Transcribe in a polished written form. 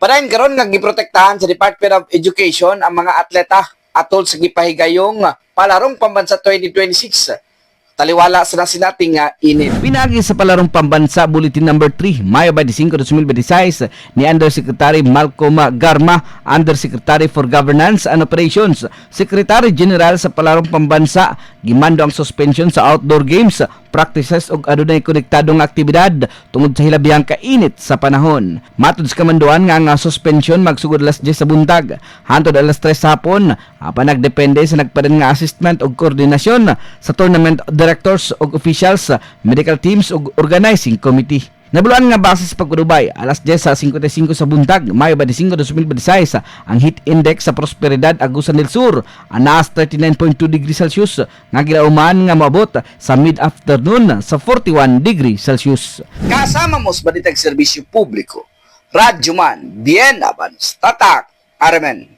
Padayon karon nga giprotektahan sa Department of Education ang mga atleta atol sa gipahigayong Palarong Pambansa 2026 taliwala sa nasinating nga init. Pinagi sa Palarong Pambansa Bulletin Number 3, Mayo 25, 2026 ni Undersecretary Malcolm Garma, Undersecretary for Governance and Operations, Secretary General sa Palarong Pambansa, gimando ang suspension sa outdoor games, practices ug adunay konektadong aktibidad tungod sa hilabihang kainit sa panahon. Matud sa kamanduan nga ang suspension magsugod alas 10 sa buntag hantod alas 3 sa hapon, apan nagdepende sa nagpadan nga assessment ug koordinasyon sa tournament directors ug officials, medical teams ug organizing committee. Nabuluan nga base sa pagkudubay, alas 10 sa 55 sa buntag, Mayo 25, 2026, ang heat index sa Prosperidad, Agusan del Sur, anaas 39.2 degrees Celsius, nga gilauman nga moabot sa mid-afternoon sa 41 degrees Celsius. Kasama mo sa Balitag Serbisyo Publiko, Radyoman, Bien Abans, Tatak, Aremen.